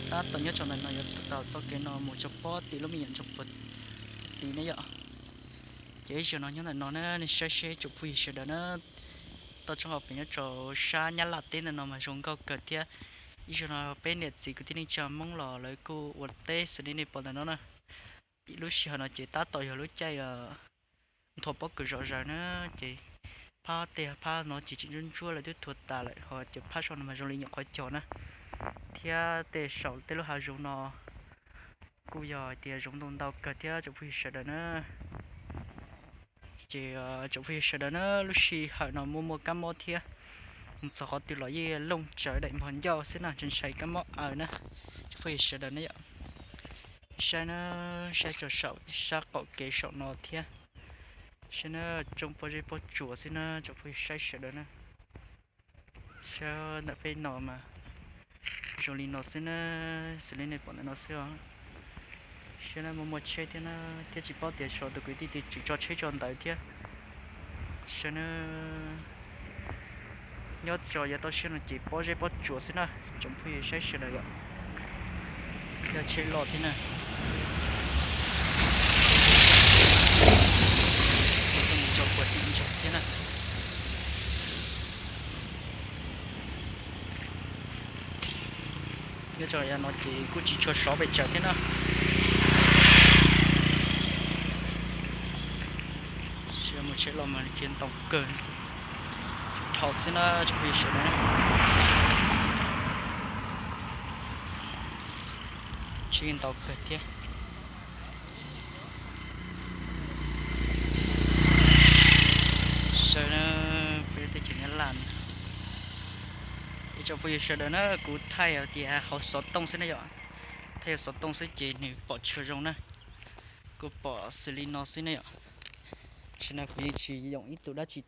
Tab tom nyob rau ntawm no yuav taug txoj kev no mus rau pob tim lub me nyuam ntsuag puag tim ne yom. Ces ib zaug no nyob ntawm no na, nej saib seb tsoom phooj ywg sawv daws na, toj roob hauv pes nyob rau sab Nyab Laj teb ntawm no mas zoo nkauj kawg thiab. Ib zaug no peb niam txiv kwv tij neej tsa Hmoob los lawv kuj ua teb xws li nej pom ntawm no na. Lub sij hawm no ces tab tom yog lub caij nthua pob kws zom zaws na, ces phab tej phab no ces tseem ntsuab ntsuab lawv twb thua tas lawm, ho ces phab saum no mas zoo li nyuam qhuav cog na. Thiab tej saum tej lub hav zoov no kuj yog hais tias zoov ntau ntau kawg thiab tsoom phooj ywg sawv daws na. Ces tsoom phooj ywg sawv daws na, lub sij hawm no muaj muaj kab mob thiab, mus txog qhov twg los yeej looj tsawv daim npog ncauj xwb na, ntshai ntshai kab mob aws na. Tsoom phooj ywg sawv daws na yom, saib na, saib rau saum sab qaum kev saum no thiab. Saib na, roob pob zeb pob tsuas xwb na tsoom phooj ywg saib sawv daws na. Saib ntawm peb no mas zoo li no xwb na, xws li nej pom ntawm no xwb os. Saib na, muaj muaj tsheb thiab na, thiab tsis paub tias xyov tus kwv tij twg tso tsheb tso ntawv thiab. Saib na, nyob tso yav toj siab no ces pob zeb pob tsuas xwb na, tsoom phooj ywg saib sawv daws yom. Yog tsheb loj thiab na. Tso puag tim ntsa thiab na. Nyob rau yav no ces kuj tsis tshua sov pes tsawg thiab na. Mus tsheb los mas cia ntau kawg, dhau xwb na tsoom phooj ywg sawv daws. Tsheb ntau kawg thiab. Saib na, peb teb chaws Nyab Laj no. Ces tsoom phooj ywg sawv daws na, kuv thaij hais tias hauv xov tooj xwb na yom. Thaij hauv xov tooj xwb ces nws pom tsis zoo na. Kuv pom xws li no xwb na yom. Tam sim no kuv yeej tsis yoom ib tug dab tsi